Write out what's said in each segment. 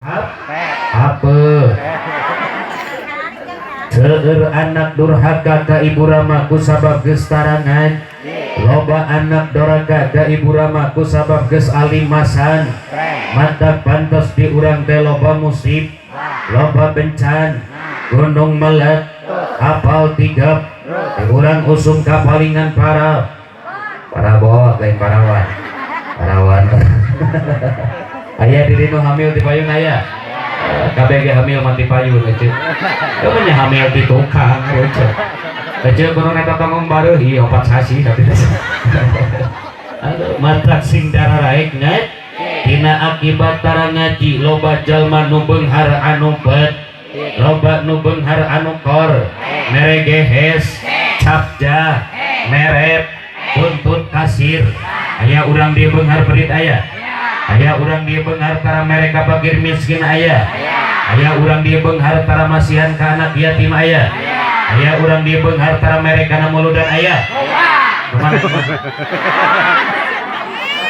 Apa? Seueur anak durhaka ka ibu rama ku sabab geus tarangan. Loba anak doraka ka ibu rama ku sabab geus alimasan. Mata pantas di urang teh loba musib, loba bencan, gunung melet, kapal tigap, di urang usum kapalingan para parabot lain parawan. Parawan. Aya di dinu hamil di payung aya. KBG hamil mati payun ece. Eueuh nya hamil di tukang ece. Ece kudu eta tanggung bareuh ieu opat sasi tapi teh. Aduh matak sing dararaek nget. Dina akibat tara ngaji loba jalma nu beunghar anu bet, loba nu beunghar anu kor, mere gehes, capja, merep, buntut kasir. Aya urang di beunghar perit aya. Aya urang di beunghar tara mere ka fakir miskin aya. Aya urang di beunghar tara masihan ka anak yatim aya. Aya urang di beunghar tara mere kana muludan aya. Kumaha?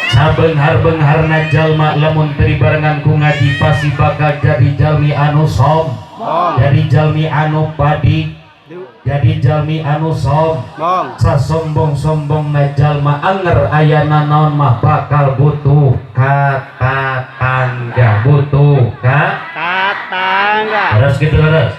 Sabeunghar-beungharna jalma lamun teu dibarengan ku ngaji pasti bakal jadi jalmi anu som, jadi jalmi anu badik, jadi jalmi anu som. Sasombong-sombongna jalma anger aya nanaon mah bakal butuh ka tatangga, butuh ka tatangga. Terus gitu terus.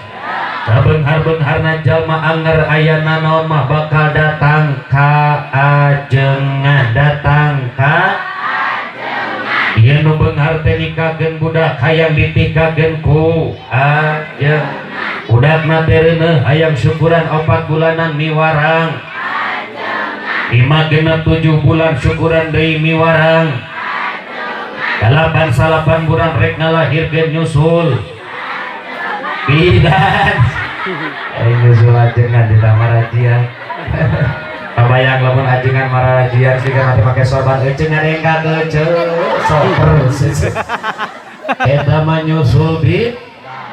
Sabeunghar-beungharna jalma anger aya nanaon mah bakal datang ka ajengan, datang ka ajengan. Ieu nu beunghar teh nikakeun budak hayang ditikakeun ku ajengan. Budakna teh reuneuh hayang syukuran 4 bulanan miwarang. 5 genep 7 bulan syukuran deui miwarang. 8 salapan bulan rek ngalahirkeun nyusul bidan. Aing nyusul ajengan di marajia. Kabayang lamun ajengan marajia sih kan mati pake sorban euceun ngadengkak euceun soper. Eta mah nyusul bi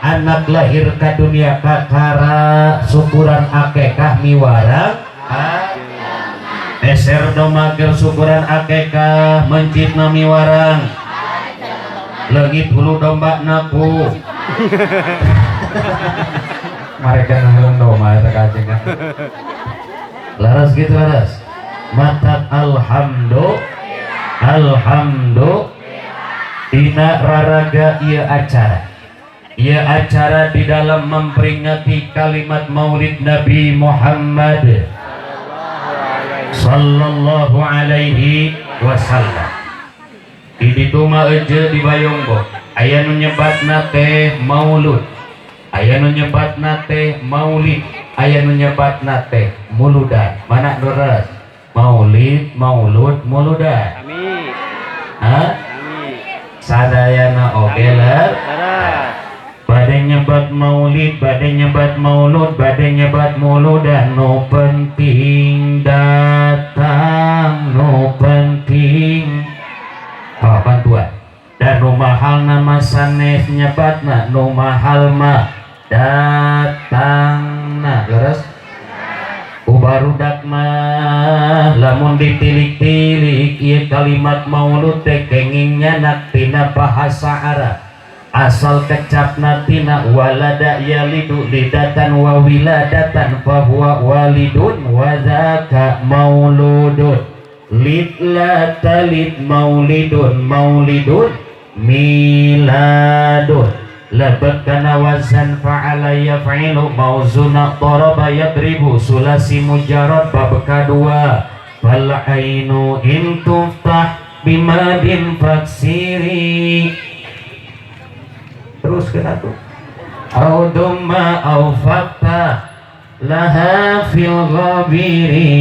anak lahir ka dunia kakara syukuran akekah miwarang. Eser domager syukuran akekah mencitna miwarang. Leungit hulu domba naku. Mereka nanggung domba eta kajengan. Laras gitu laras. Mata alhamdulillah, alhamdulillah dina raraga ieu acara. Ieu acara di dalam memperingati kalimat Maulid Nabi Muhammad sallallahu alaihi wasallam. Di ditu mah eujeun di Bayongbong aya nu nyebatna teh maulud, aya nu nyebatna teh maulid, aya nu nyebatna teh muludan. Mana nu leres? Maulid, maulud, muludan. Amin. Hah? Amin. Sadayana oge leres. Leres. Bade nyebat maulid, bade nyebat maulud, bade nyebat muludan, nu penting datang, nu penting oh, bantuan. Dan nu mahal nama sanes nyebatna, nu mahal mah datangna. Leres? Ubarudak mah lamun ditilik-tilik ieu kalimat maulud teh kenging nyanak tina bahasa Arab. Asal kecapna tina walada yalidu lidatan wa wiladatan fahuwa walidun wa zaka mauludun. Lid la talid maulidun maulidun miladun. Lebet kana wazan fa'ala yaf'ilu mauzuna daraba yadribu sulasi mujarrad bab kadua. Fal ainu in tuftah bimadin faksiri. Terus kena tuh. Au dumma au fatta laha fil ghabiri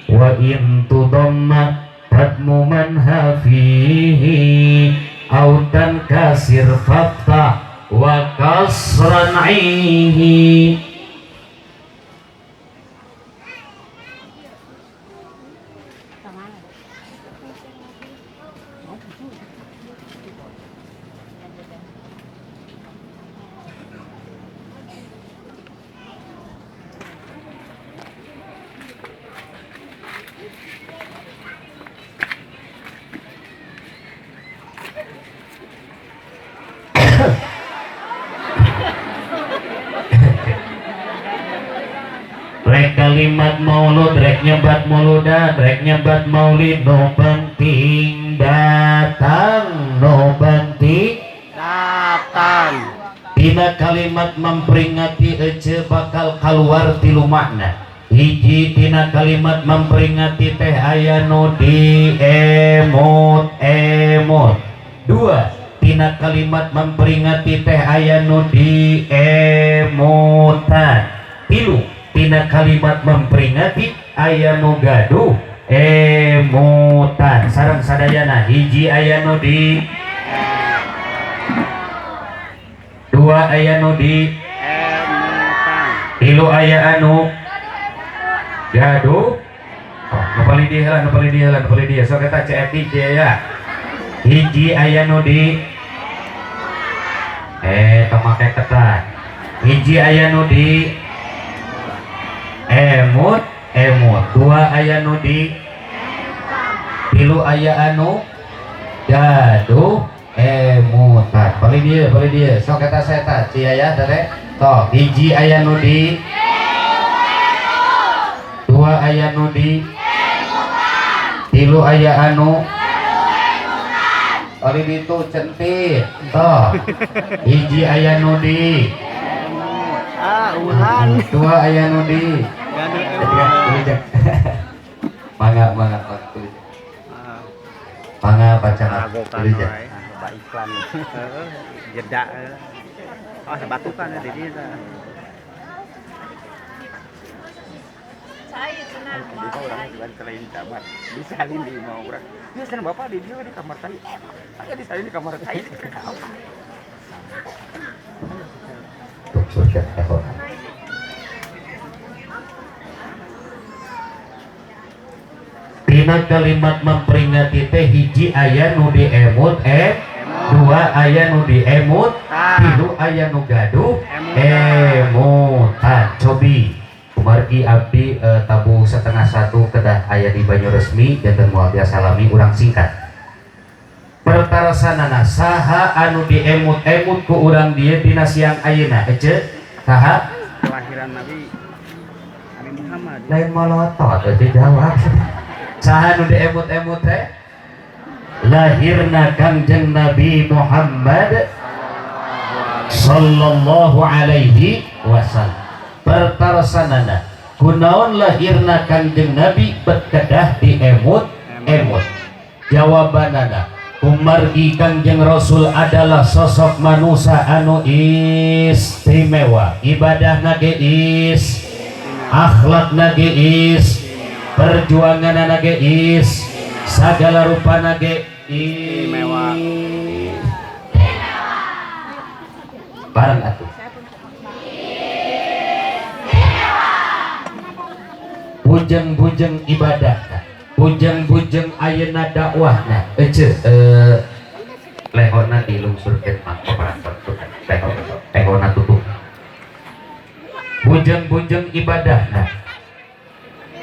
wa in tudamma fatmu man hafihi au tankasir fatta wa kasran aihi. Rek kalimat maulud, rek nyebat muludan, rek nyebat maulid, nu penting datang, nu penting Datang. Dina kalimat memperingati ece bakal keluar tilu makna. Hiji tina kalimat memperingati teh aya nu di emut emut. Dua tina kalimat memperingati teh aya nu di emutan. Tilu tina kalimat memperingati aya nu gaduh emutan. Sareng sadayana hiji aya nu di, dua aya nu di, Emutan. Tilu aya anu gaduh. Oh, nu paling dieu heula, nu paling dieu heula, nu paling dieu. Sok eta CFD ya. Hiji aya nu di, tong make ketan. Hiji aya nu di emut emut, dua aya nu di, tilu aya anu gaduh emutan. Paling dieu, paling dieu. Sok eta seta cia ya teh. Sok hiji aya nu di, dua aya nu di, tilu aya anu paling ditu centit. Sok hiji aya nu di, Ah, uhan. dua aya nu di, Gaduh tiga, emutan. Mangga, mangga, mangga. Mangga pacangan. Agokan Tulis ya. wae, loba iklan. Heeh, jeda. Oh, sebatukan ya di dieu. Tadi mah urang juga selain di kamar, disalin di imah urang. Dia sana bapak di dia di kamar tadi. Aya disalin di kamar tadi. Tuh, surga ekor. Tina kalimat memperingati teh hiji aya nu diemut dua aya nu diemut, tilu aya nu gaduh emutan. Cobi kumargi abdi tabuh 12.30 kedah aya di Banyuresmi janten moal biasa lami urang singkat. Pertarasanana saha anu diemut-emut ku urang dieu dina siang ayeuna ece saha? Kelahiran Nabi Nabi Muhammad. Lain molotot ece jawab. Saha nu diemut-emut teh? Lahirna Kangjeng Nabi Muhammad sallallahu alaihi wasallam. Pertarasanana kunaon lahirna Kangjeng Nabi bet kedah diemut-emut? Jawabanana kumargi Kangjeng Rasul adalah sosok manusia anu istimewa, ibadahna ge is, akhlakna ge is, perjuanganna ge is, sagala rupana ge Istimewa. Bareng atuh. Bujeng-bujeng ibadahna, bujeng-bujeng ayeuna dakwahna. Ece lehona dilungsurkeun mah paparantos leho, lehona tutup. Bujeng-bujeng ibadahna.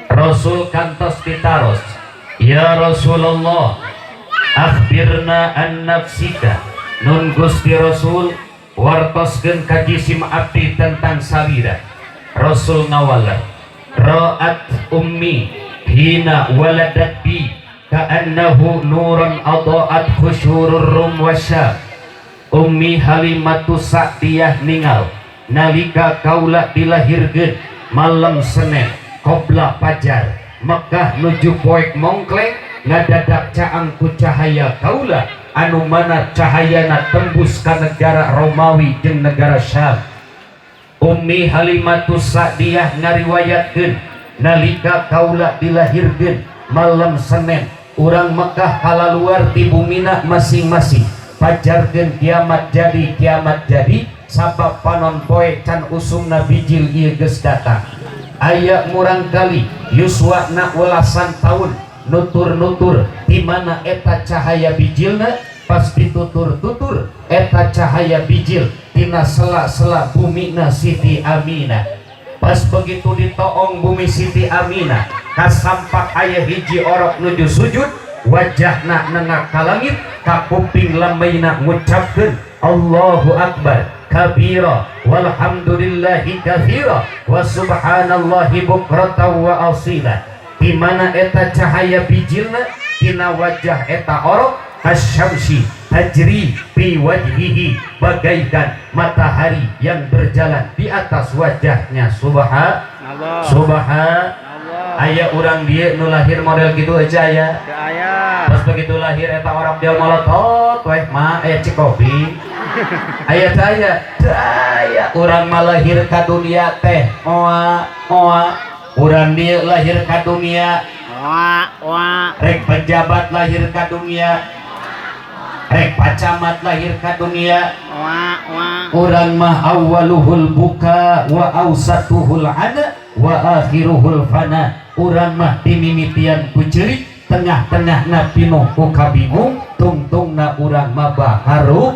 Rasul kantos ditaros, ya Rasulullah, akhbirna an nafsika. Nun Gusti Rasul wartoskeun ka jisim abdi tentang salira. Rasul ngawaler, ra'at ummi hina waladat bi ka'annahu nuran adaat khusyurur rum wasyam. Ummi Halimatu Sa'diyah ningal nalika kaula dilahirkeun malam Senin qobla fajar Mekah nuju poek mongkleng ngadadak caang ku cahaya kaula anu mana cahayana tembus ka negara Romawi jeung negara Syam. Ummi Halimatu Sa'diyah ngariwayatkeun nalika kaula dilahirkeun malam Senin urang Mekah kalaluar ti bumina masing-masing pajarkeun kiamat jadi kiamat jadi sabab panon poe can usumna bijil ieu geus datang. Aya murang kali yuswana welasan tahun nutur-nutur di mana eta cahaya bijilna, pas ditutur-tutur eta cahaya bijil tina sela-sela bumina Siti Aminah. Pas begitu ditoong bumi Siti Aminah kasampak aya hiji orok nuju sujud, wajahna nengak ka langit, ka kuping lamaina ngucapkeun Allahu akbar kabira walhamdulillahi katsira wa subhanallahi bukratan wa asila. Di mana eta cahaya bijilna tina wajah eta orok kasyamsi tajri fi wajhihi, bagaikan matahari yang berjalan di atas wajahnya. Subhanallah. Subhan aya urang dieu nu lahir model gitu aja aya? Teu aya. Pas begitu lahir eta orang dia molotot weh ma aya cikopi aya teu aya? Teu aya. Urang mah lahir ka dunia teh moa moa. Urang dieu lahir ka dunia Wah, wah. Rek pejabat lahir ka dunia, rek pacamat lahir ka dunia, Wah, wah. Urang mah awwaluhul buka wa ausatuhul ana wa akhiruhul fana. Urang mah dimimitian ku ceurik, tengah-tengahna pinuh ku kabingung, tungtungna urang mah baharu.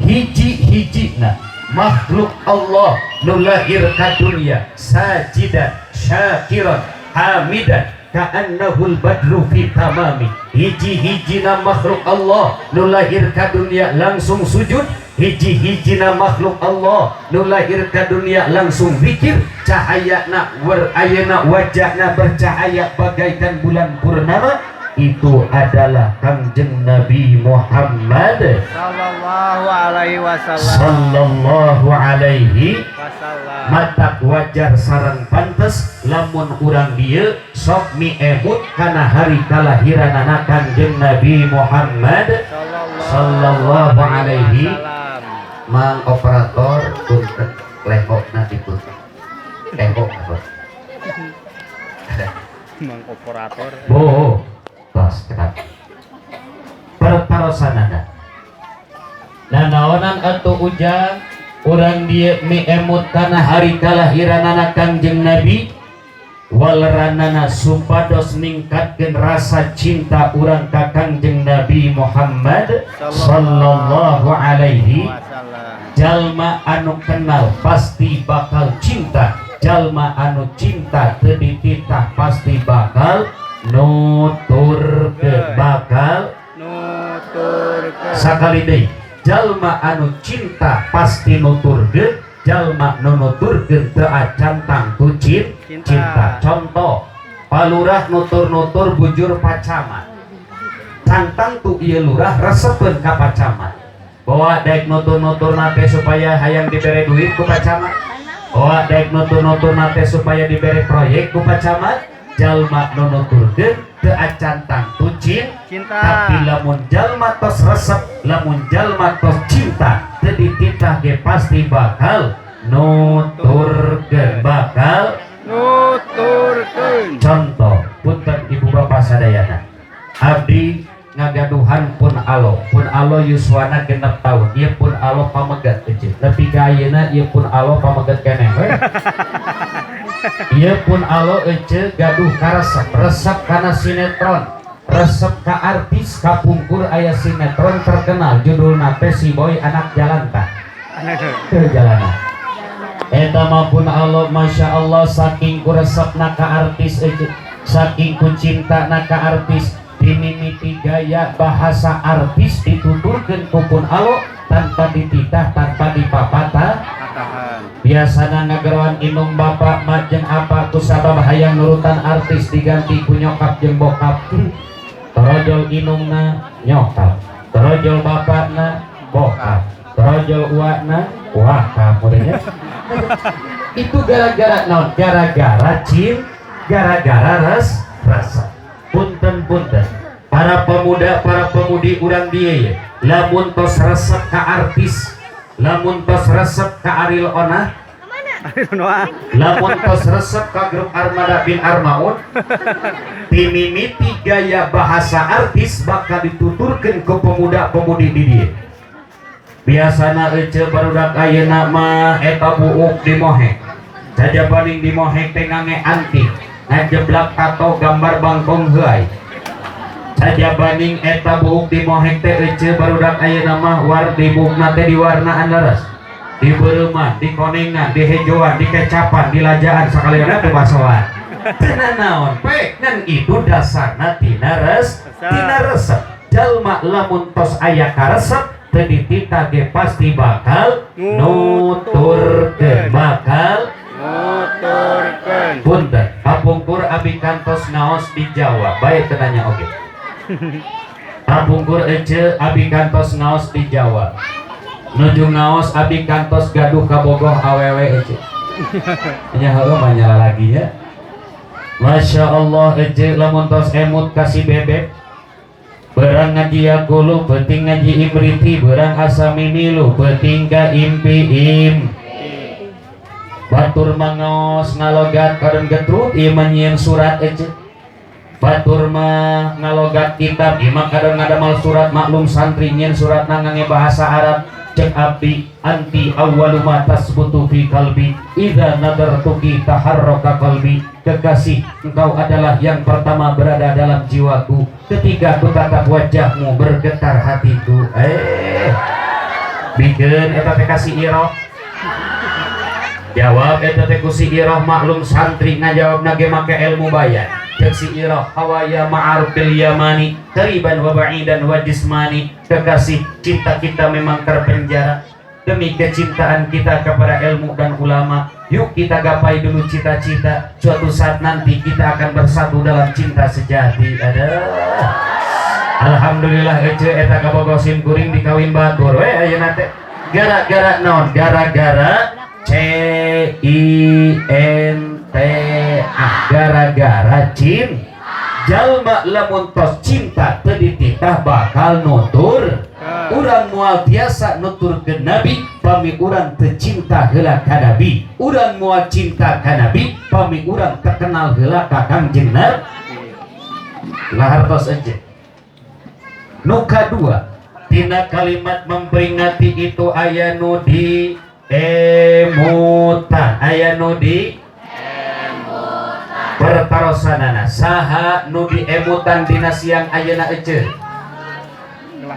Hiji-hijina makhluk Allah nu lahir ka dunia sajidan syakiran hamidan ka'annahul badru fi tamami. Hiji-hijina makhluk Allah nu lahir ka dunia langsung sujud, hiji-hijina makhluk Allah nu lahir ka dunia langsung zikir, cahayana wer ayeuna wajahna bercahaya bagaikan bulan purnama. Itu adalah Kangjeng Nabi Muhammad Sallallahu alaihi wasallam. Sallallahu alaihi wasallam. Matak wajar sareng pantes lamun urang dieu sok miemut kana hari kalahiranana Kangjeng Nabi Muhammad sallallahu alaihi wasallam. Mang operator, punten, lehokna diputer, lehok apa? Mang operator. Bo tos kenapa pertarosanana nanaonan atuh ujang urang dieu miemut kana hari kalahiranana Kangjeng Nabi? Waleranana supados ningkatkeun rasa cinta urang ka Kangjeng Nabi Muhammad sallallahu alaihi wasallam. Jalma anu kenal pasti bakal cinta, jalma anu cinta teu dititah pasti bakal nuturkeun, bakal Nuturkeun. Sakali deui, jalma anu cinta pasti nuturkeun, jalma nu nuturkeun teu acan tangtu Cinta. Cinta. Contoh, palurah nutur-nutur bujur pacamat, cantang tu ieu lurah resepeun ka pacamat bahwa daek nutur-nutur nate supaya hayang dibere duit ku pacamat, bahwa daek nutur-nutur nate supaya dibere proyek ku pacamat. Jalma nu nuturkeun teu acan tangtu Cinta. Tapi lamun jalma tos resep, lamun jalma tos cinta, teu dititah ge pasti bakal nuturkeun, bakal Nuturkeun. Contoh, punten ibu bapak sadayana, abdi ngagaduhan pun alo, pun alo yuswana 6 tahun. Ieu pun alo pamegat kecil nepi ka ayeuna, ieu pun alo pamegat keneh we. Ieu pun alo ece gaduh karesep, resep kana sinetron, resep ka artis. Kapungkur aya sinetron terkenal judulna teh Si Boy Anak Jalan tah. Teu jalanan eta mah pun Allah, Masya Allah, saking ku resepna ka artis ece, saking ku cinta ka artis, dimimiti gaya bahasa artis dituturkeun ku pun alo tanpa dititah, tanpa dipapatah. Tahan. Biasana ngageroan indung bapak mak jeung apa, ku sabab hayang nurutan artis diganti ku nyokap jeung bokap. Torojol indungna nyokap, torojol bapakna bokap, torojol uakna wakap modelnya. Itu gara-gara naon? Gara-gara gara-gara rasa. Punten, punten, para pemuda, para pemudi urang dieu ye, lamun tos resep ka artis, lamun tos resep ka Ariel Noah, Noah. Lamun tos resep ka grup Armada bin Armaun, timimiti gaya bahasa artis bakal dituturkeun ke pemuda-pemudi di dieu. Biasana ece barudak ayeuna mah eta buuk dimohek, sajabaning dimohek teh ngange anting, ngajeblak tato gambar bangkong heuay. Sajabaning eta buuk dimohek teh ece barudak ayeuna mah war di buukna teh diwarnaan leres, dibereuman, dikonengan, dihejoan, dikecapan, dilajaan, sakalian teh basoan. Teu naon pe ngan itu dasarna tina res tina resep. Jalma lamun tos aya karesep teu teu dititah ge pasti bakal nuturkeun, bakal nuturkeun. Punten, kapungkur abi kantos ngaos di Jawa, bae teu nanya oge. Kapungkur ece abi kantos ngaos di Jawa. Nuju ngaos abi kantos gaduh kabogoh awewe ece. Nya heueuh mah nyala lagi nya. Masya Allah ece lamun tos emut kasih bebek. Berang ngaji yakulu, penting ngaji imriti, berang asa mimilu, penting ka impi im. Batur mah ngaos ngalogat kadon getrut ieu mah nyieun surat ece. Batur mah ngalogat kitab ieu mah kadon ngadamal surat maklum santri nyieun suratna ngangge bahasa Arab. Cek abdi anti awwalu ma tasbutu fi qalbi idza nadartuki taharraka qalbi. Kekasih, engkau adalah yang pertama berada dalam jiwaku. Ketika ku tatap wajahmu bergetar hatiku. Bikin eta teh kasih iroh. Jawab eta teh ku si iroh maklum santri ngajawabna ge make ilmu bayan. Cek si iroh hawaya ma'arufil yamani kariban wa ba'idan wa jismani. Kekasih, cinta kita memang terpenjara demi kecintaan kita kepada ilmu dan ulama. Yuk kita gapai dulu cita-cita, suatu saat nanti kita akan bersatu dalam cinta sejati. Aduh, alhamdulillah ece eta kabogoh sim kuring dikawin batur we ayeuna teh. Gara-gara naon? Gara-gara C I N T A, gara-gara cin. Jalma lamun tos cinta teu dititah bakal nutur. Urang moal tiasa nuturkeun nabi pami urang teu cinta heula ka nabi. Urang moal cinta ka nabi pami urang terkenal heula ka Kangjeng Nabi. Lah hartos aja. Nu kadua tina kalimat memperingati itu aya nu di emutan, aya nu di pertarosanana. Saha nu diemutan dina siang ayeuna ece?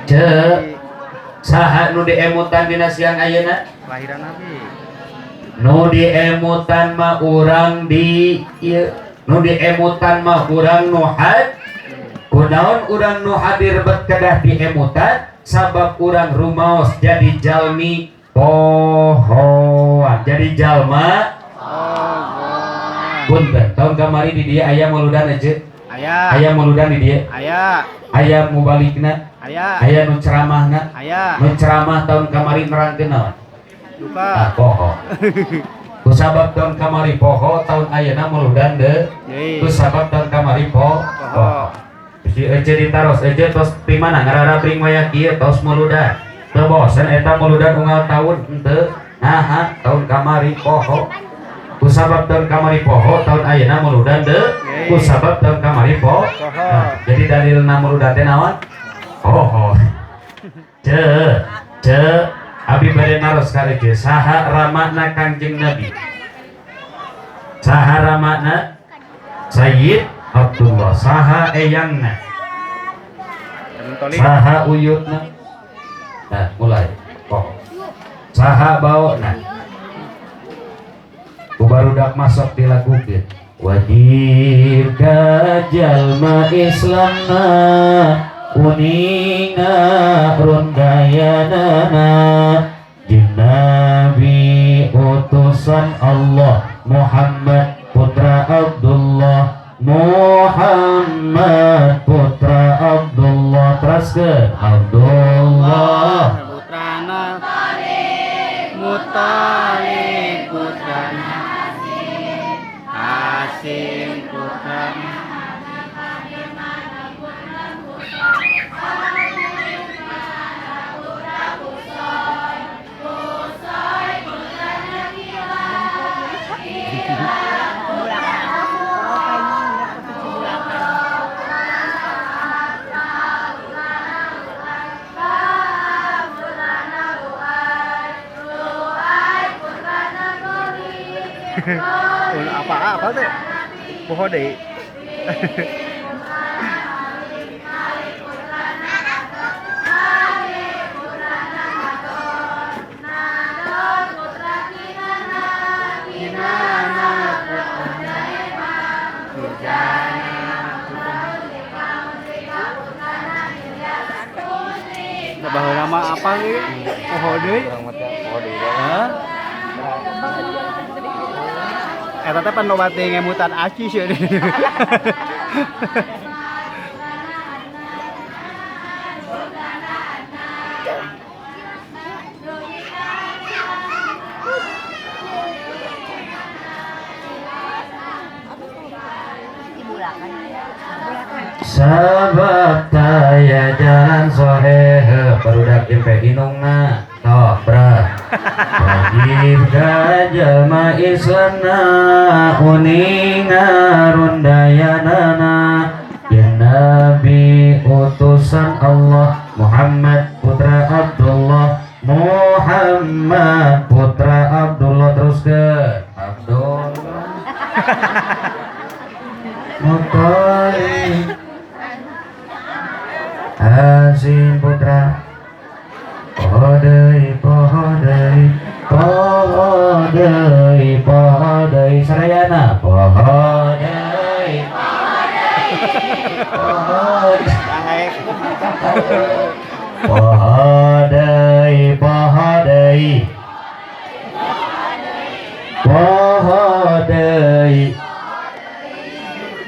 Ce, saha nu diemutan dina siang ayeuna? Kelahiran Nabi. Nu diemutan mah urang di ieu, nu diemutan mah urang nu had. Kunaon urang nu hadir bet kedah diemutan? Sabab urang rumaos jadi jalmi pohoan, jadi jalma punten. Tahun kamari di dia aya muludan aja. Aya. Aya muludan di dia. Aya. Aya mubalikna. Aya. Aya nu ceramahna. Aya. Nu ceramah tahun kamari nerangkeun naon? Duka. Ah, poho. Kusabab tahun kamari poho, tahun ayeuna muludan deui. Kusabab tahun kamari poho. Si ece ditaros, ece tos di mana ngararabring waya kieu tos muludan. Teu bosen eta muludan unggal tahun henteu. Naha tahun kamari poho. Kusabab tahun kamari poho, tahun ayeuna muludan deui. Kusabab tahun kamari poho. Nah, jadi dalilna muludan teh naon? Poho. Ce, ce abi bade naros ka ece, saha ramana Kangjeng Nabi? Saha ramana? Sayyid Abdullah. Saha eyangna? Saha uyutna? Nah, mulai poho. Saha baona? Barudak masuk dilakukan wajib ka jalma Islamna uninga rundayanana jeung Nabi utusan Allah Muhammad putra Abdullah, Muhammad putra Abdullah. Teraskeun Abdullah putrana Muthalib putrana Hasim putrana apa-apa tuh poho deui. Baheula mah Apa nih? Poho deui. Hah? Eta teh pan loba teh ngemutan aci sih. Sabab taya jalan sohehe barudak jempe inungna toh brah wajib ka jalma Islamna uninga rundayanana yen Nabi utusan Allah Muhammad putra Abdullah Muhammad putra Abdullah terus ke Abdullah Muttalib Hasim putra Pohodei pohodei pohodei pohodei sarayana pohodei pohodei pohodei pohodei.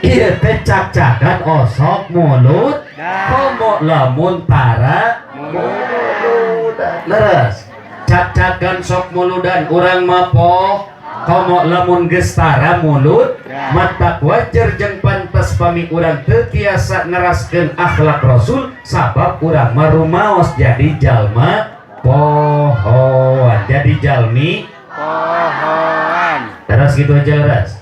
Ieu teh cak-cakan osok mulut komo lamun tara muludan. Leres cak-cakan sok muludan urang mah poh komo lamun geus tara mulut matak wajar jeung pantes pami urang teu tiasa neraskeun akhlak Rasul sabab urang mah rumaos jadi jalma pohoan jadi jalmi pohoan. Terus gitu aja leres.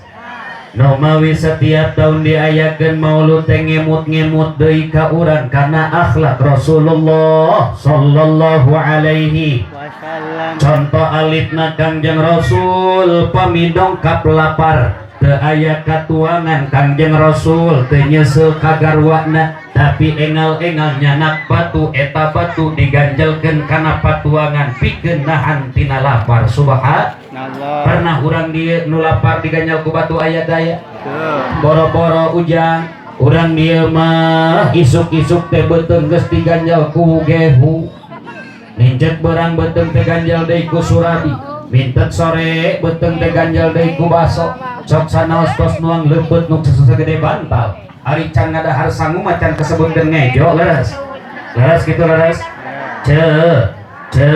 Nomawi setiap tahun diayakeun maulud teh ngemut-ngemut deui ka urang karena akhlak Rasulullah sallallahu alaihi wasallam. Contoh alitna Kangjeng Rasul pami dongkap lapar teu aya katuangan Kangjeng Rasul teu nyeuseuh ka garwana tapi engal-engal nyanak batu eta batu diganjelkeun kana patuangan pikeun nahan tina lapar. Subhanallah. Pernah urang dieu nu lapar diganjel ku batu aya daya? Boro-boro ujang urang dieu mah isuk-isuk teh beuteung geus diganjel ku gehu. Nincet berang beuteung teh ganjel deui ku surabi. Mintet sore beuteung teh ganjel deui ku baso. Sok sanaos tos nuang leupeut nu sasagede bantal. Ari can ngadahar sangu mah can kasebutkeun ngejo leres. Leres kitu leres. Ce ce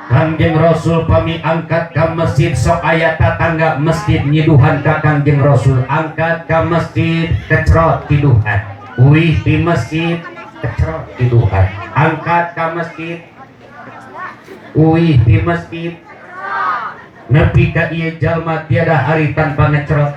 Kangjeng Rasul pami angkat ka masjid sok aya tatangga masjid nyiduhan ka Kangjeng Rasul angkat ka masjid kecrot kiduhan uih di masjid kecrot kiduhan angkat ka masjid uih di masjid nepi ka ieu jalma tiada hari tanpa ngecrot.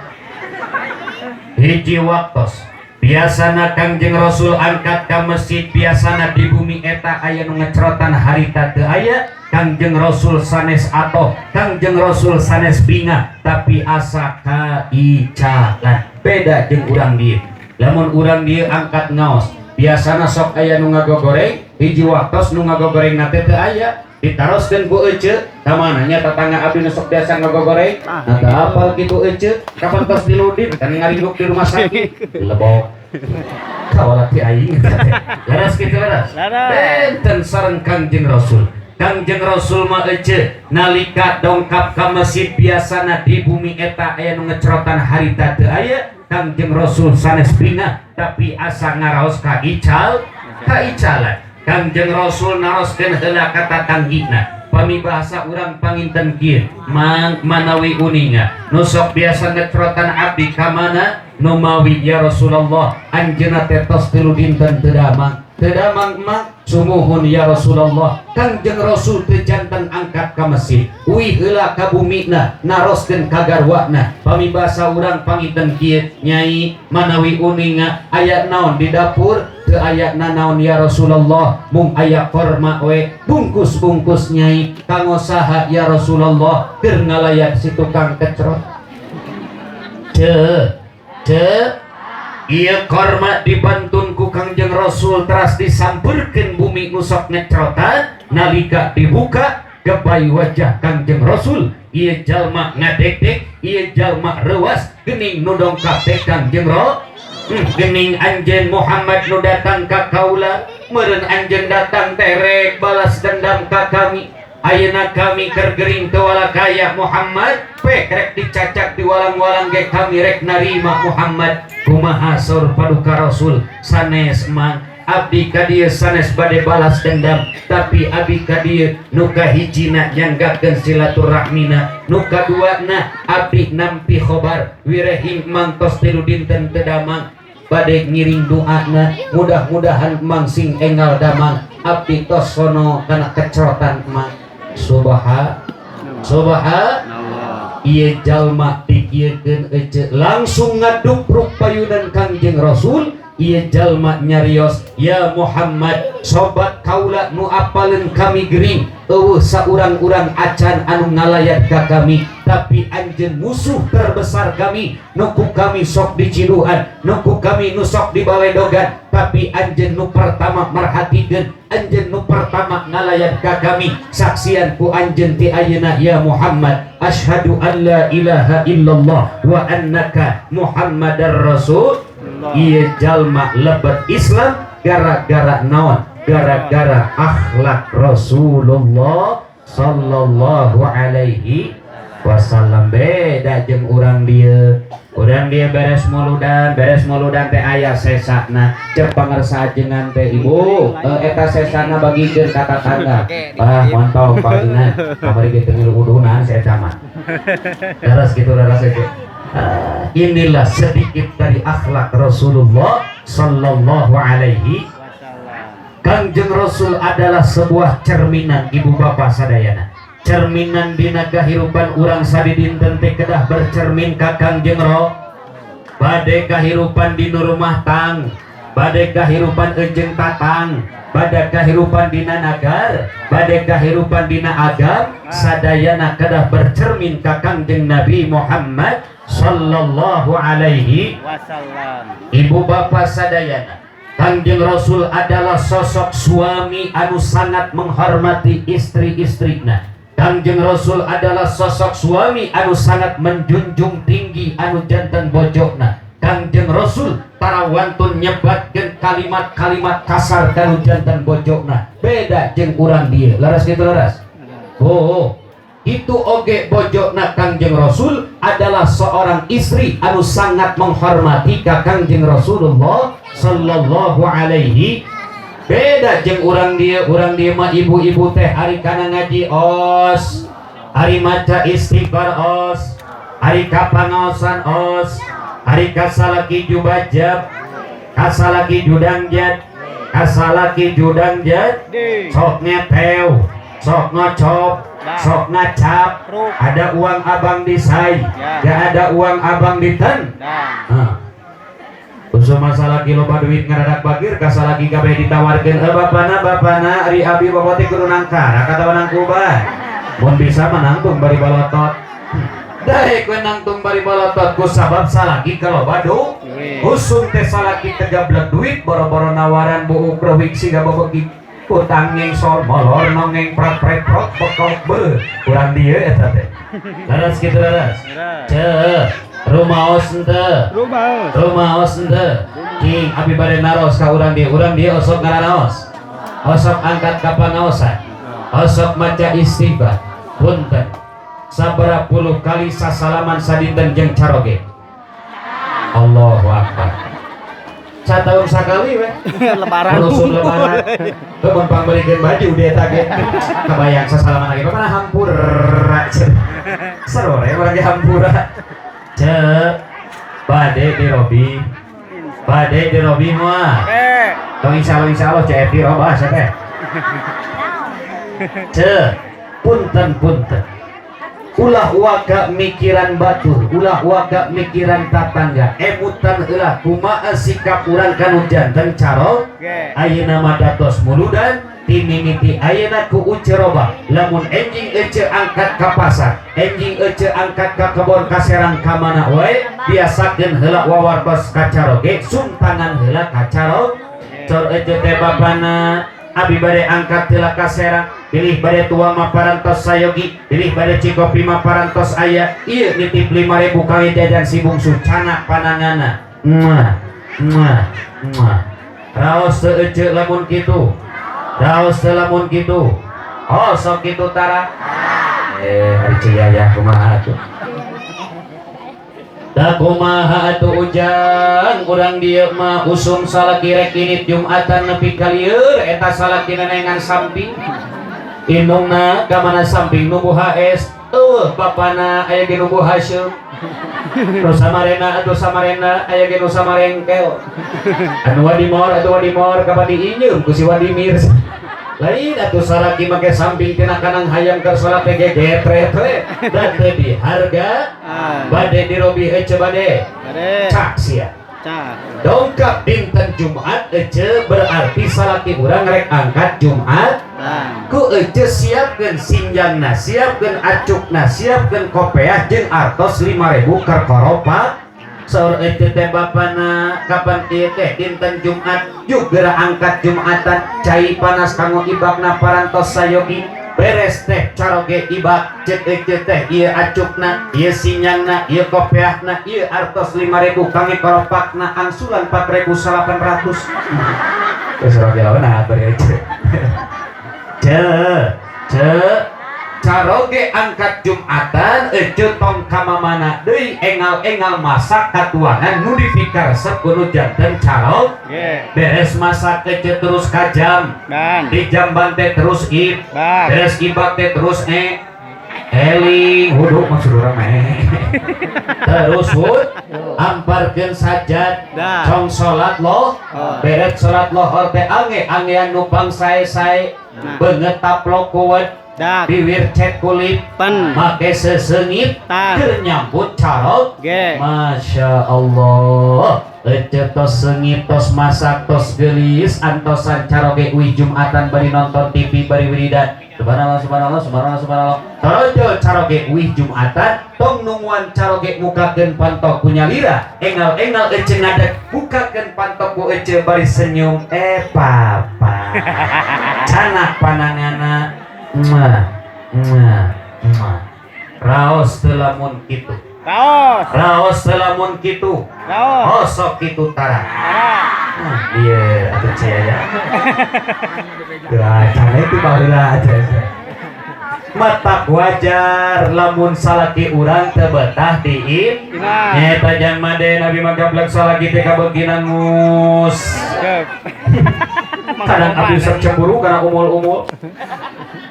Hiji waktos biasana Kangjeng Rasul angkat ka masjid biasana di bumi eta aya nu ngecrotan harita teu aya Kangjeng Rasul sanes atoh Kangjeng Rasul sanes bingah tapi asa kaicakan beda jeung urang dieu. Lamun urang dieu angkat ngaos biasana sok aya nu ngagogoreng hiji waktos nu ngagogoreng na teh teu aya ditaroskeun ku ece ka mana nya tetangga abdi nu sok biasa ngagogoreng nah teu apal kitu ece kapan tos diludit kan ngaringguk di rumah sakit lebok kawala ti aing leres kitu leres benten sareng Kangjeng Rasul. Kangjeng Rasul mah ece nalika dongkap ka masjid biasana di bumi eta aya nu ngecrotan harita teu aya Kangjeng Rasul sanes bingah tapi asa ngaraos ka ical kaicalan. Kangjeng Rasul naroskeun heula ka tatanggina pami bahasa urang panginten kieu mang manawi uninga nu sok biasa ngecrotan abdi ka mana numawi ya Rasulullah anjeunna teh tos 3 dinten teu damang teu damang mah sumuhun ya Rasulullah. Kangjeng Rasul teu janten angkat ka masjid uih heula ka bumina naroskeun ka garwana pami basa urang panginten kieu nyai manawi uninga aya naon di dapur teu aya nanaon ya Rasulullah mung aya korma we bungkus-bungkus nyai kanggo saha ya Rasulullah keur ngalayak si tukang kecrot. Ce ce ieu korma dibantun ku Kangjeng Rasul teras disampeurkeun bumi nu sok ngecrotan nalika dibuka gebai wajah Kangjeng Rasul ieu jalma ngadekdek ieu jalma reuas geuning nu dongkap teh Kangjeng Rasul gening anjeun Muhammad nu datang ka kaula Meureun anjeun datang teh rek balas dendam ka kami. Ayeuna kami keur gering teu walakaya Muhammad, pek rek dicacak di walang-walang ge kami rek narima Muhammad. Kumaha saur paduka Rasul? Sanes Mang, abdi ka dieu sanes bade balas dendam, tapi abdi ka dieu nu kahijina nyanggakeun silaturahmina, nu kaduana abdi nampi khobar wirehing Mang tos 3 dinten teu damang, bade ngiring doana mudah-mudahan Mang sing enggal damang. Abdi tos sono kana kecerotan Mang. Subhan subhan. Ieu jalma dikieukeun ece langsung ngadupruk payunan Kangjeng Rasul. Ieu jalma nyarios, "Ya Muhammad, sobat kaula nu apaleun kami gering eueuh saurang-urang acan anu ngalayat ka kami, tapi anjeun musuh terbesar kami, nu ku kami sok diciduhan, nu ku kami nu sok dibaledogan, tapi anjeun nu pertama merhatikeun, anjeun nu pertama ngalayat ka kami. Saksian ku anjeun ti ayeuna ya Muhammad, asyhadu an la ilaha illallah wa annaka Muhammadar Rasul." Ieu jalma lebet Islam gara-gara naon? Gara-gara akhlak Rasulullah sallallahu alaihi wasallam. Beda jeung urang dieu. Urang dieu beres muludan, beres muludan teh aya sesana. Cek pangersa ajengan teh, "Ibu, eta sesana bagikeun ka tatangga." Ah, montong paginan kamari ge teu ngilu udunan si eta mah. Daras gitu, daras itu. Ah, inilah sedikit dari akhlak Rasulullah sallallahu alaihi. Kangjeng Rasul adalah sebuah cerminan, ibu bapak sadayana, cerminan dina kahirupan urang sadidinten teh kedah bercermin ka Kangjeng Ro. Bade kahirupan di rumah tang, bade kahirupan ejeng tatang, bade kahirupan dina nagar, bade kahirupan dina agam, sadayana kedah bercermin ka Kangjeng Nabi Muhammad sallallahu alaihi wasallam. Ibu bapak sadayana, Kangjeng Rasul adalah sosok suami anu sangat menghormati istri-istrina. Kangjeng Rasul adalah sosok suami anu sangat menjunjung tinggi anu janten bojona. Kangjeng Rasul tara wantun nyebatkeun kalimat-kalimat kasar kanu janten bojona. Beda jeung urang dieu. Laras gitu, laras? Oh, itu oge bojona Kangjeng Rasul adalah seorang istri anu sangat menghormati ka Kangjeng Rasulullah sallallahu alaihi. Beda jeung urang dieu. Urang dieu mah ibu-ibu teh ari kana ngaji os, ari maca istighfar os, ari ka pangaosan os, ari kasalaki jubajab, kasalaki judangjat, kasalaki judangjat, sok ngetew, sok ngocop, sok ngacap. Ada uang abang di say, gak ada uang abang di ten. Dan Usul masalah kilo duit ngaradak bagir, kasalaki kabeh ditawarkeun, "Eh, bapana, bapana, ari abi bapak teh kudu nangkara kata nangkuban." Mun bisa mah nangtung bari balotot. Daek we nangtung bari balotot ku sabab salaki kalau badu Duit. Usum teh salaki tegablek duit, boro-boro nawaran buuk reuwik siga bebeki utang ngengsol molor nongeng prat pret prot bekok be. Urang dieu eta teh. Laras kitu, laras? Ceu, rumaos henteu? Rumah. Rumaos henteu? King abi bade naros ka urang dieu. Urang dieu osok ngaranaos, osok angkat ka pangaosan, osok maca istighfar. Punten, sabaraha puluh kali sasalaman sadinten jeung caroge? Allahu Akbar. Satahun sakali we. Lebaran. Urusun lebaran. Tuh mun pangbeulikeun baju dia eta ge. Kebayang sasalaman lagi mana hampura. Seru re urang ge hampura. Cek, bade dirobi. Bade dirobi moal? Eh. Tong insyaallah, insyaallah cek dirobah sia teh. Cek, punten, punten. Ulah waka mikiran batur, ulah waka mikiran tatangga. Emutan heula kumaha sikap urang kanu janten caro. Oke. Ayeuna mah datos muludan timimiti ayeuna ku Uce robah. Lamun enjing ece angkat ka pasar, enjing ece angkat ka kebon, ka Serang, ka mana wae, biasakeun heula wawartos ka caroge, sumtangan heula ka caro. Cor ece teh, "Bapana, abi bade angkat heula ka Serang, pilih bade tuang mah parantos sayogi, pilih bade cikopi mah parantos aya, ieu nitip 5000 kangge jajan si bungsu." Cana panangana, muah muah muah. Raos teu ece lamun kitu? Raos teu lamun kitu? Oh, sok kitu tara. Eh, ari cia ya kumaha atuh? Da kumaha atuh Ujang, urang dieu mah usum salaki rek init Jumatan nepi ka lieur eta salaki nenengan samping. Indungna ka mana samping nu Bu HS, eueuh bapana aya ge nu Bu Hasyim. Nu samarena atuh samarena aya ge nu samarengkel. Anu Wadimor atuh Wadimor kapan diinjeum ku si Wadimir. Lain atuh salaki make samping tina kanang hayam keur salat teh gegetre da teu diharga Ah. bade dirobih ece bade Bade. cak sia. Cak. Dongkap dinten Jumat ece berarti salaki urang rek angkat Jumat. Nah. Ku ece siapkeun sinjangna, siapkeun acukna, siapkeun kopeah jeung artos 5000 keur koropa. Saur ece teh bapana kapan ieu teh dinten Jumat yuk geura angkat Jumatan, cai panas kanggo ibakna parantos sayogi beres teh caroge ibak. Cek ece teh ieu acukna, ieu sinyangna, ieu kopeahna, ieu artos 5000 kangge koropakna, angsulan 4800. Geus roge lawan bari ece ce ce caroge angkat Jumatan ece tong kamamana deui, engal-engal masak katuangan nu dipikaresep kudu janten carog. Nggih. Beres masak ece terus ka jam. Dan. Di jamban teh terus ib Bak. beres ibak teh terus eling wudu, maksud urang mah terus wud amparkeun sajad. Dah. Cong salat loh. Oh. Beres salat lohor teh ange angean nu pangsae-sae. Nah. Beungeut taplok kuwet. Dak. Biwir cet kulit. Pen. Make seseungit. Tan. Keur nyambut carog. Ge. Masya Allah, ece tos seungit, tos masak, tos gelis, antosan caroge uih Jumatan bari nonton TV bari wiridan subhanallah subhanallah subhanallah subhanallah. Torojo caroge uih Jumatan tong nungguan caroge mukakeun panto ku nyalira, engal-engal ece ngadeg bukakeun panto ku ece bari senyum, eh papa canak pananganna muah muah muah. Raos teu lamun kitu? Raos. Raos teu lamun kitu? Raos. Oh, sok kitu tara. Tara. Ah, iya atuh cia ya. Wah, cara itu baheula aja. Matak wajar lamun salaki urang teu betah diin. Imah. Nyeta jang made nabi mah gablek salaki teh kabeginan mus. Cep. Kadang abdi sok cemburu karena umul-umul.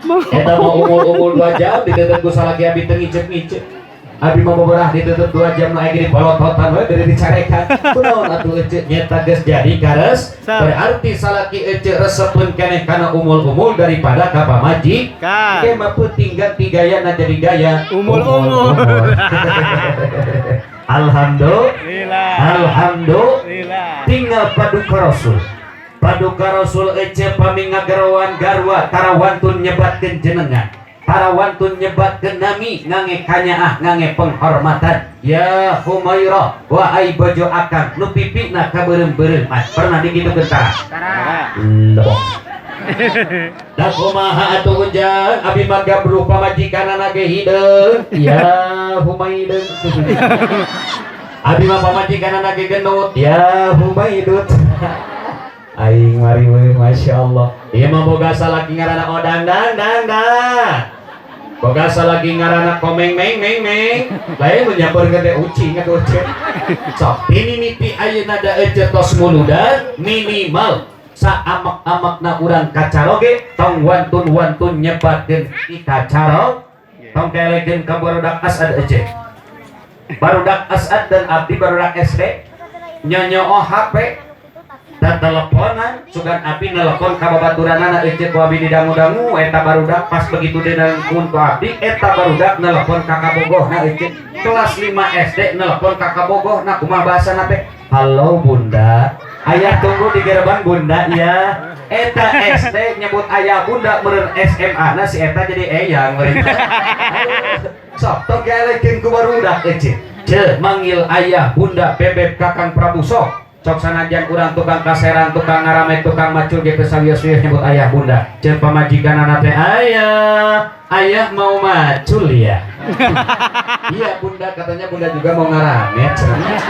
Eta mau umul-umul 2 jam ditetet ku salaki abi teu ngicep-ngicep. Abi mah boborah ditutup 2 jam lagi di polototan we bere dicarekan. Kunaon atuh ece nyeta geus jadi kares. Berarti salaki ece resepeun keneh kana umul-umul daripada ka pamajikan. Ge mah peuting ganti gaya na jadi gaya Umul-umul. Alhamdulillah. Alhamdulillah. Tinggal paduka Rasul. Paduka Rasul ece pami ngagerowan garwa tarawantun nyebatkeun jenengan. Tarawantun nyebatkeun nami ngange kanyaah ngange penghormatan. Ya Humairah wahai bojo akang nu pipina kabeureum-beureum. Pernah digitukeun tara? Tara. Lebok. Da kumaha atuh ujang abi mah gabruh pamajikanana ge hideung. Ya Humaidun. Abi mah pamajikanana ge gendut. Ya Humaidut. Aing mari we masyaallah. Ieu mah boga salaki ngaranna Odang dang dang dang. Boga salaki ngaranna Komeng meng meng meng. Lain mun nyamperkeun teh ucing atuh ece. Sok ini mimpi ayeuna da ece tos muludan minimal saamak-amakna urang kacaroge tong wantun-wantun nyebatkeun i kacarog tong kelekeun ka barudak Asad ece. Barudak Asad dan abdi barudak SD nyonyooh HP dan teleponan sugan abdi nelpon ka babaturanana ece ku abdi didangu-dangu eta barudak pas begitu dinangkun ku abdi eta barudak nelpon ka kabogohna ece kelas 5 SD nelpon ka kabogohna kumaha bahasana teh halo bunda ayah tunggu di gerbang bunda ya eta SD nyebut ayah bunda meureun SMA na si eta jadi eyang meureun. Sok tong gelekeun ku barudak ece ce manggil ayah bunda bebeb kakang Prabu sok. Sok sanajan urang tukang kaseran, tukang ngaramet, tukang macul gitu, sawios-wios nyebut ayah bunda. Ceuk pamajikanana teh, "Ayah, ayah mau macul ya?" "Iya, Bunda, katanya Bunda juga mau ngaramet cenah."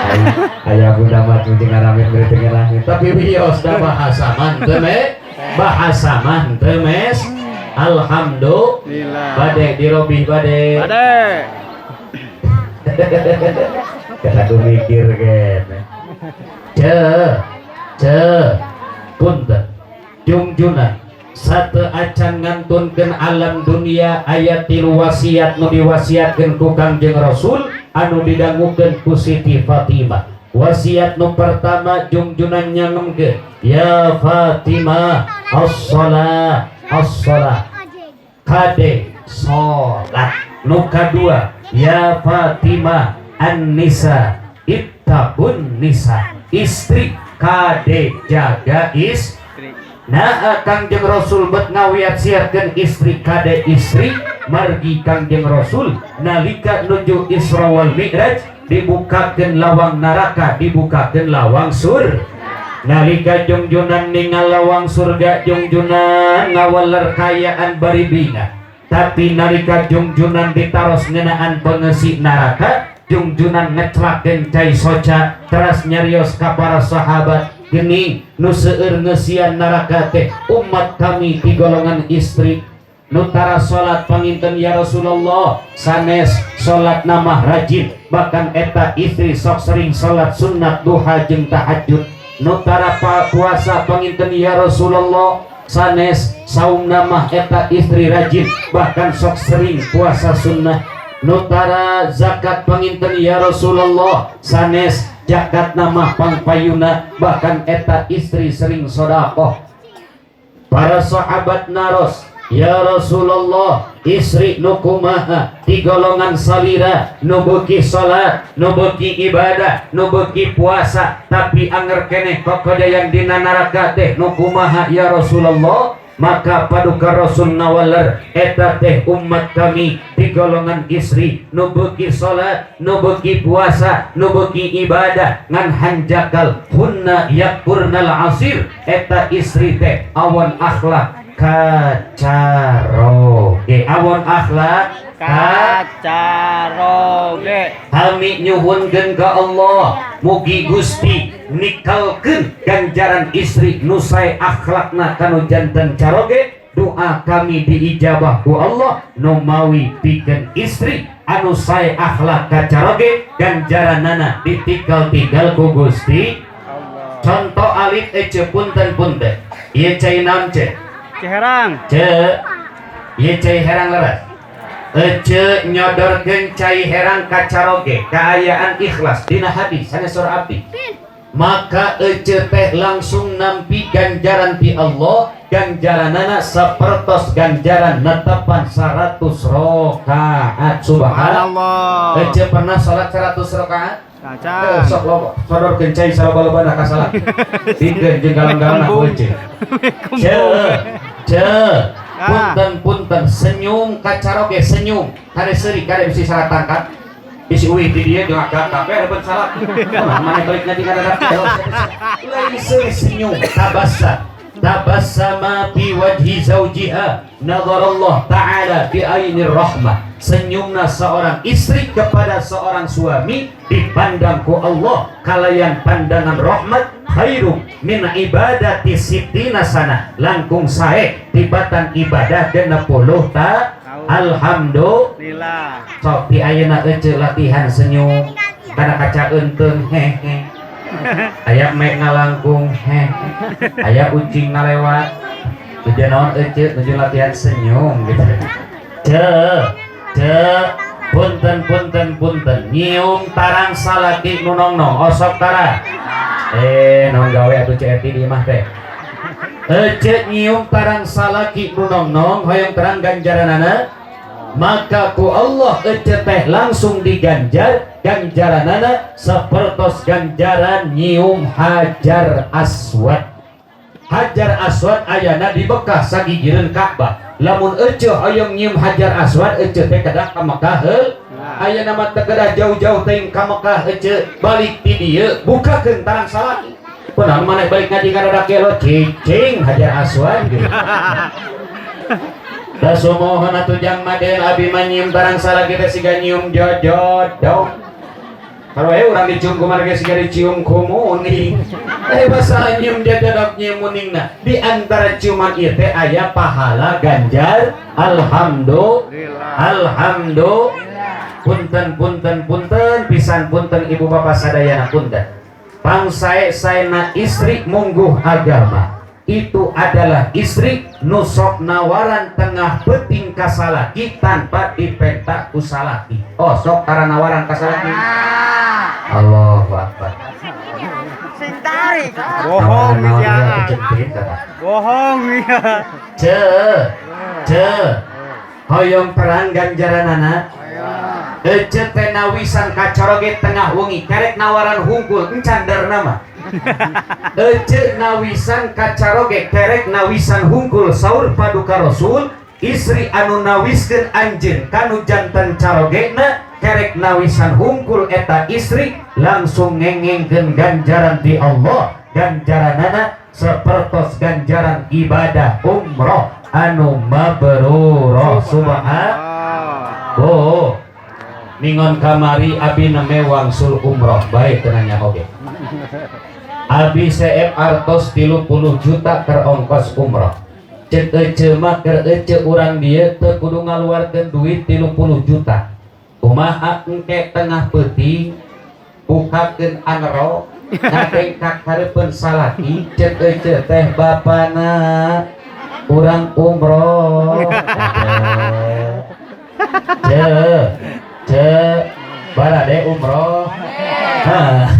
Ayah bunda macul jeung ngaramet beureut teu, tapi wios da bahasa mah teu me, bahasa mah teu mes. Alhamdulillah. Bade dirobih bade? Bade. Kata aku mikir kan. Ce, ce, punten. Jungjuna satu acan ngantunkeun alam dunia, aya tilu wasiat nu diwasiatkeun ku Kangjeng Rasul anu didangukeun ku Siti Fatimah. Wasiat nu pertama, jungjunan nyangemkeun, "Ya Fatimah, as-shalah, as-shalah." Kade salat. Nu kadua, "Ya Fatimah, an-nisa, ittaqun nisa." Istri, kade jaga is. Nah, Kangjeng Rasul bet ngawiat-siatkeun istri, kade istri, margi Kangjeng Rasul nalika nuju Isra wal Mi'raj dibukakeun lawang neraka, dibukakeun lawang sur. Nalika jungjunan ningal lawang surga, jungjunan ngawaler kayaan bari bina. Tapi nalika jungjunan ditaros ngeunaan pengesi neraka, jungjunan ngeclakeun cai soca, teras nyarios ka para sahabat, "Geuning nu seueur ngeusian neraka teh umat kami di golongan istri." "Nu tara salat panginten, ya Rasulullah?" "Sanes, salat namah rajin, bahkan eta istri sok sering salat sunat duha jeung tahajud." "Nu tara puasa panginten, ya Rasulullah?" "Sanes, saum namah eta istri rajin, bahkan sok sering puasa sunnah." "Nu tara zakat panginten, ya Rasulullah?" "Sanes, zakat nama pangpayuna, bahkan eta istri sering sodakoh." Para sahabat naros, "Ya Rasulullah, istri nu kumaha di golongan salira nu beuki salat, nu beuki ibadah, nu beuki puasa, tapi anger keneh kokodayan dina neraka teh nu kumaha, ya Rasulullah?" Maka paduka Rasul nawaler, "Eta teh umat kami di golongan istri nu beuki salat, nu beuki puasa, nu beuki ibadah, ngan hanjakal hunna yakfurnal ashir." Eta istri teh awon akhlak kacaroge, awon akhlak ka Kacaroge. Kami nyuhunkeun ka Allah, mugi Gusti nikalkeun ganjaran istri nu sae akhlakna kanu janten caroge. Doa kami diijabah ku Allah. Nu mawi pikeun istri anu sae akhlak kacaroge, ganjaranana ditikal-tikal ku Gusti. Allah. Contoh alit, ece, punten punten, ieu cai naon, ce? Cai herang. Ce, ieu cai herang leres. Ece nyodorkeun cai herang ka caroge kaayaan ikhlas, dina hadis sanes surah abdi, maka ece teh langsung nampi ganjaran ti Allah, ganjaranana sapertos ganjaran netepan 100 rakaat. Subhanallah. Subhanallah. Ece pernah salat 100 rakaat? Cacan. Sok loba sodorkeun cai saloba-lobana ka salat, pikeun jeung galon-galon aku ece. Ce, ce, punten punten, senyum ka caroge, senyum kade seuri, kade bisi salah tangkap, bisi uih di dieu jeung agak kape reubeut salah mana balik ngaji kada. Lain seuri, senyum, tabassa tabassama fi wajhi zawjiha nazarallah ta'ala bi ainir rahmah. Senyumna seorang istri kepada seorang suami dipandang ku Allah kalayan pandangan rahmat, khairum min ibadati sittina sana, langkung sae tibatan ibadah 60 ta. Alhamdulillah. Lillah. Sok di ayeuna ece latihan senyum kana kaca eunteung, hehe. Aya mek ngalangkung, hehe. Aya ucing ngalewat, tujuan naon ece? Tujuan latihan senyum gitu. Ce, ce, punten punten punten, nyium tarang salaki nu nongnong osok tara? Eh, naon gawe atuh Ceu Eti di imah teh? Ece nyium tarang salaki nu nongnong, hoyong terang ganjaranana? Maka ku Allah ece teh langsung diganjar ganjaranana sapertos ganjaran nyium hajar aswad. Hajar aswad ayana di Bekah, sagigireun Ka'bah. Lamun ece hoyong nyium hajar aswad, ece teh kedah ka Mekah heul. Ayeuna mah teu kedah jauh-jauh teuing ka Mekah. Ece balik ti dieu, bukakeun tarang salaki. Kunaon maneh balik ngaji kana dak lo cicing hajar aswad gitu. Da sumohon atuh jang maden abi mah nyium tarang salaki teh siga nyium jojodok. Kalau urang dicium kumaha ge siga dicium ku muning. Masalah nyium jojodok nyium muningna. Di antara ciuman ieu teh aya pahala ganjar alhamdulillah. Alhamdulillah. Punten punten punten pisan punten ibu bapak sadayana punten. Pangsae saena istri mungguh agama. Itu adalah istri nu sok nawaran tengah peuting ka salaki tanpa dipenta ku salaki. Oh, sok tara nawaran ka salaki. Allahu Akbar. Sing tarik. Bohong Nawaran ya. naon dia, kata. Bohong ya. Ce, ce, hoyong terang ganjaranana. Ece teh nawisan kacaroge tengah wengi kerek nawaran hungkul encan darna mah. Ece nawisan kacaroge kerek nawisan hungkul saur paduka Rasul istri anu nawiskeun anjeun kanu janten carogena kerek nawisan hungkul eta istri langsung ngengengkeun ganjaran di Allah ganjaranana sapertos ganjaran ibadah umroh anu mabrurah subhan. Oh, ningon kamari abi neme wangsul umroh baik tenanya oge. Abi CF artos 30 juta keur ongkos umroh. Cek ece mah keur ece urang dieu teu kudu ngaluarkeun duit 30 juta. Kumaha engke tengah peuting bukakeun anro ngadengkak hareupeun salaki cek ece teh bapana urang umroh. Ce, ce, barade umroh. Hah.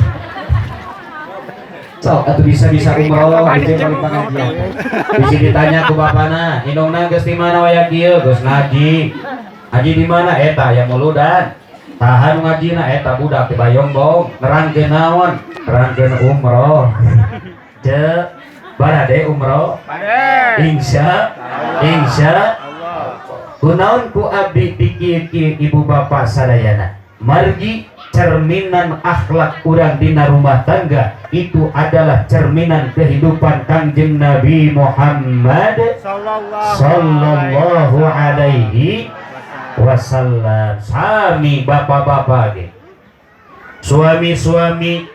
Sok atuh bisa-bisa umroh gitu paling pengajian. Bisa ditanya ku bapana, indungna geus di mana waya kieu? Geus ngaji. Ngaji di mana? Eta aya muludan. Saha nu ngajina? Eta budak di Bayongbong. Nerangkeun naon? Nerangkeun umroh. Ce, barade umroh. Insya, insya. Kunaon ku abdi dikieu-kieu ibu bapak sadayana. Margi cerminan akhlak urang dina rumah tangga itu adalah cerminan kehidupan Kangjeng Nabi Muhammad sallallahu alaihi wasallam. Sami bapak-bapak ge. Suami-suami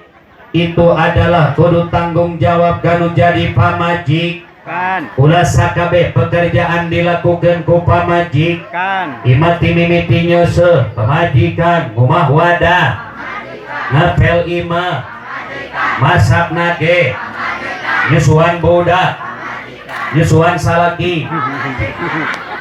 itu adalah kudu tanggung jawab kanu jadi pamajik. Kan. Ulah sakabeh pekerjaan dilakukan ku pamajik. Kan. Imah ti mimiti nyeuseuh pamajikan, ngumah wadah, ngepel imah, masak nage, nyusuan budak, nyusuan salaki.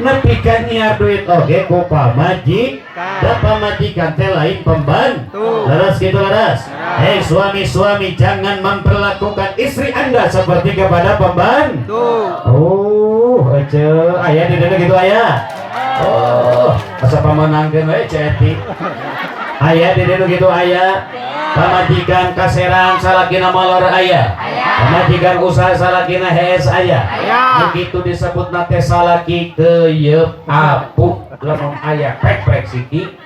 Nepi ka nyiar duit oge ku pamajik, da pamajikan teh lain pembantu. Leres gitu leres. Hei suami-suami, jangan memperlakukan istri Anda seperti kepada pembantu. Oh, ece, aya di dieu gitu aya. Oh, asa pamenangkeun we Ceti. Aya di dieu gitu aya. Pamajikan ka Serang salakina molor aya. Pamajikan usaha salakina hees aya. Begitu disebut teh salaki keyeup apuk lamun aya prek-prek siki.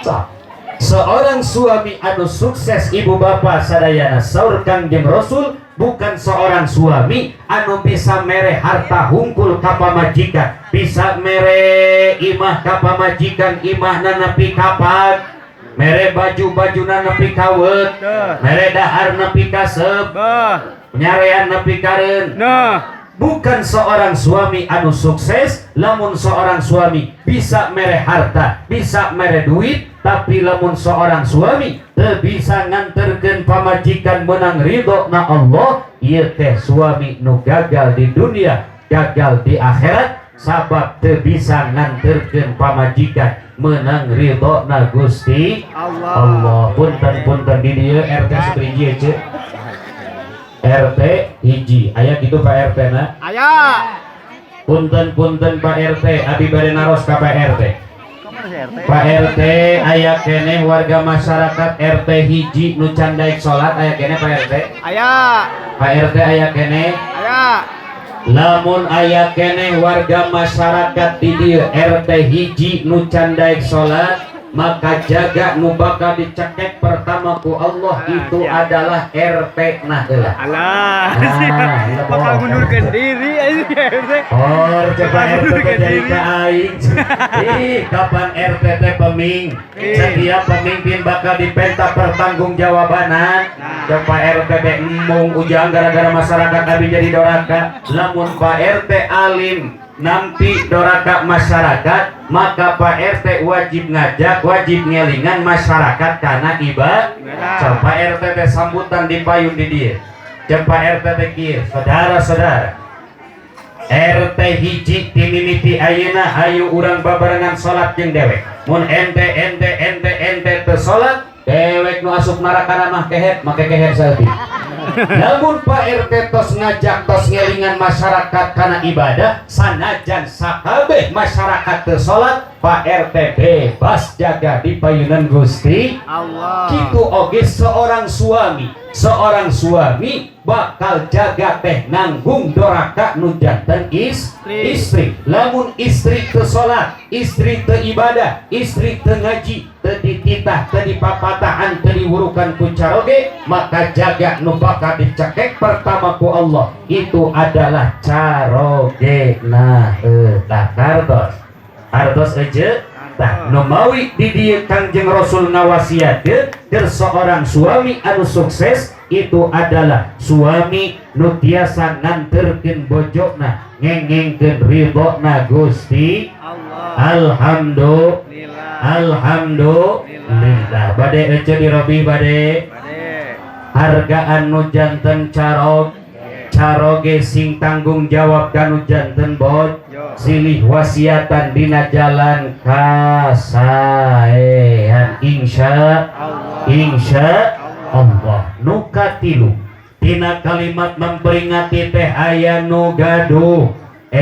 Sok. Seorang suami anu sukses ibu bapak sadayana saur Kangjeng Rasul bukan seorang suami anu bisa mere harta hungkul ka pamajikan, bisa mere imah ka pamajikan, imahna nepi kapan, mere baju-bajuna nepi kawet, mere dahar nepi kasep, nyarean nepi kareun. Nah. Bukan seorang suami anu sukses lamun seorang suami bisa mere harta, bisa mere duit, tapi lamun seorang suami teu bisa nganterkeun pamajikan menang ridho na Allah, ieu teh suami nu gagal di dunia, gagal di akhirat, sabab teu bisa nganterkeun pamajikan menang ridho na Gusti Allah. Allah. Punten punten di dieu RT saperiji ce. RT hiji aya gitu Pak RT na. Aya. Punten punten Pak RT, abi bade naros ka Pak RT. Pak RT aya keneh warga masyarakat RT hiji nu can daek salat aya keneh Pak RT? Aya. Pak RT aya keneh? Aya. Lamun aya keneh warga masyarakat di dieu RT hiji nu can daek salat, maka jaga nu bakal dicekek pertama ku Allah itu adalah RT. Nah, heula. Alah, Ah, iya, bakal bohong. ngundurkan diri aja RT. Oh, coba Bakal RT ngundurkan jadi diri. Ka aing. Ih, kapan RT teh peming? Setiap pemimpin bakal dipenta pertanggungjawabanan. Coba RT teh embung ujang gara-gara masyarakat abi jadi doraka. Lamun Pak RT alim nampi doraka masyarakat, maka Pak RT wajib ngajak, wajib ngelingan masyarakat karena ibadah. Coba RT teh sambutan di payun di dia. Coba RT teh kieu, saudara-saudara. RT hiji timimiti ayeuna hayu urang babarengan salat jeung dewek. Mun ente ente ente ente teu salat, dewek nu asup neraka mah kehed, make kehed saeutik. Namun Pak RT tos ngajak, tos ngelingan masyarakat karena ibadah, sanajan sakabeh masyarakat teu salat, Pak RT bebas jaga di payunan Gusti Allah. Gitu oge seorang suami, seorang suami bakal jaga teh nanggung doraka nu janten Istri. Istri. Lamun istri teu salat, istri teu ibadah, istri teu ngaji, teu dititah, teu dipapatahan, teu diwurukan ku caroge, maka jaga nu bakal dicekek pertama ku Allah itu adalah caroge. Nah, tah kartos artos aja. Tah, nu mawi di dieu Kangjeng Rasul ngawasiatkeun keur seorang suami anu sukses itu adalah suami nu tiasa nganterkeun bojona ngengengkeun ridhona Gusti Allah. Alhamdulillah. Lillah. Alhamdulillah. Bade ece dirobi bade. Bade. Hargaan nu janten carog, caroge sing tanggung jawab kanu janten boj. Yo. Silih wasiatan dina jalan kasaean, insya Allah. Insya Allah. Nu katilu tina kalimat memperingati teh aya nu gaduh